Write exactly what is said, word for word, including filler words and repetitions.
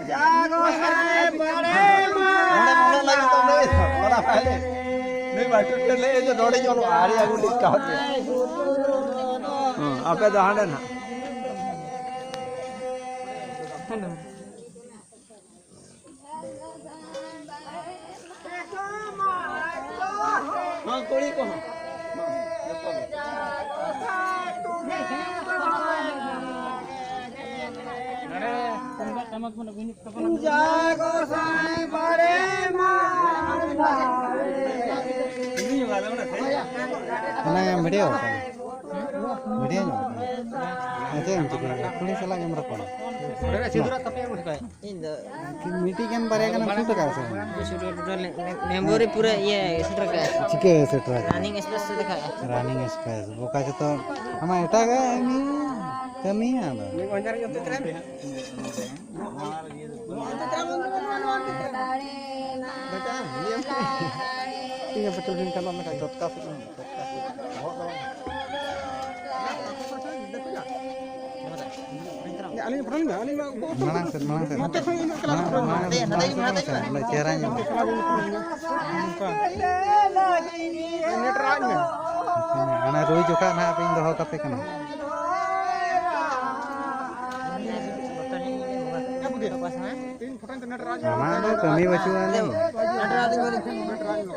ᱡᱟ ᱜᱚᱸᱥᱟᱭ ᱵᱟᱲᱮ ᱢᱟ᱾ ᱱᱚᱰᱮ ᱢᱚᱱᱮ ᱞᱟᱹᱜᱤᱫ ᱫᱚ ᱱᱩᱭ ᱫᱚ ᱚᱱᱟ ᱵᱟᱭ ᱞᱟᱹᱭ᱾ ᱱᱩᱭ ᱵᱟᱭ ᱴᱩᱴ ᱞᱟᱹᱭ ᱫᱚ ᱱᱚᱰᱮ ᱧᱚᱞᱚᱜᱼᱟ, ᱟᱨᱮ ᱟᱹᱜᱩ ᱞᱮᱫ ᱠᱟᱣᱟ᱾ ᱦᱮᱸ, ᱟᱯᱮ ᱫᱚ ᱦᱟᱸᱰᱮ ᱱᱟᱦᱟᱜ᱾ ᱦᱮᱸ, ᱠᱩᱲᱤ ᱠᱚᱦᱚᱸ᱾ ᱡᱟ ᱜᱚᱸᱥᱟᱭ ᱵᱟᱲᱮ ᱢᱟ᱾ ᱚᱱᱟ ᱵᱷᱤᱰᱤᱭᱳ ᱠᱟᱱᱟ᱾ ᱵᱷᱤᱰᱤᱭᱳ ᱧᱚᱜ ᱠᱟᱱᱟ᱾ ᱪᱮᱫ ᱮᱢ ᱪᱤᱠᱟᱹᱭᱟ? ᱠᱩᱲᱤ ᱥᱟᱞᱟᱜ ᱜᱮᱢ ᱨᱚᱯᱚᱲᱟ᱾ ᱤᱧ ᱫᱚ ᱢᱤᱫᱴᱤᱡ ᱜᱟᱱ ᱵᱟᱨᱭᱟ ᱜᱟᱱ ᱥᱩᱴ ᱟᱠᱟᱫ ᱥᱮ ᱵᱟᱝ? ᱥᱩᱴ ᱴᱳᱴᱟᱞ ᱢᱮᱢᱳᱨᱤ ᱯᱩᱨᱟᱹ ᱤᱭᱟᱹ ᱥᱮᱴᱮᱨ ᱠᱟᱜᱼᱟ᱾ ᱪᱤᱠᱟᱹ ᱥᱮᱴᱮᱨ ᱠᱟᱜᱼᱟ? ᱨᱟᱱᱤᱝ ᱮᱠᱥᱯᱨᱮᱥ ᱥᱮ ᱫᱮᱠᱷᱟᱜᱼᱟ᱾ ᱨᱟᱱᱤᱝ ᱮᱠᱥᱯᱨᱮᱥ ᱵᱚᱠᱟ ᱡᱚᱛᱚ ᱟᱢᱟᱜ ᱮᱴᱟᱜᱟᱜ ᱮᱢ ᱠᱟᱹᱢᱤᱭᱟ ᱟᱫᱚ᱾ ᱤᱧ ᱦᱚᱸ ᱯᱟᱹᱪᱩᱞ ᱦᱩᱭ ᱠᱟᱱᱟ ᱢᱮᱱᱠᱷᱟᱱ ᱫᱚᱛᱠᱟ ᱥᱮᱫ ᱫᱚᱛᱠᱟ ᱥᱮᱫ ᱵᱚᱦᱚᱜ ᱫᱚ ᱵᱟᱝ᱾ ᱟᱹᱞᱤᱧ ᱯᱷᱳᱴᱳ ᱞᱤᱧ ᱢᱮ, ᱟᱹᱞᱤᱧ ᱢᱟ ᱢᱟᱲᱟᱝ ᱥᱮᱫ, ᱢᱟᱲᱟᱝ ᱥᱮᱫ᱾ ᱱᱚᱛᱮ ᱠᱷᱚᱱ ᱩᱱᱟᱹᱜ ᱠᱟᱞᱟᱨ ᱢᱟᱲᱟᱝ, ᱯᱷᱳᱴᱳ ᱢᱟᱲᱟᱝ, ᱢᱟᱲᱟᱝ ᱥᱮᱫ, ᱢᱟᱲᱟᱝ ᱥᱮᱫ, ᱚᱸᱰᱮ ᱪᱮᱦᱨᱟ ᱧᱚᱜ᱾ ᱱᱚᱝᱠᱟ᱾ ᱱᱮᱴ ᱨᱟᱡᱽ ᱢᱮ᱾ ᱦᱟᱱᱮ ᱨᱩᱭ ᱡᱚᱠᱷᱟ ᱱᱟᱦᱟᱜ ᱵᱤᱱ ᱫᱚᱦᱚ ᱠᱟᱯᱮ ᱠᱟᱱᱟ᱾ ᱛᱤᱱ ᱯᱷᱳᱴᱳ ᱱᱮᱴ ᱨᱟᱡᱽ ᱢᱮ᱾ ᱟᱢᱟᱜ ᱫᱚ ᱠᱟᱹᱢᱤ ᱵᱟᱹᱪᱩᱜ ᱟᱹᱱᱤᱡ᱾ ᱱᱮᱴ ᱨᱟᱡᱽ ᱢᱮ᱾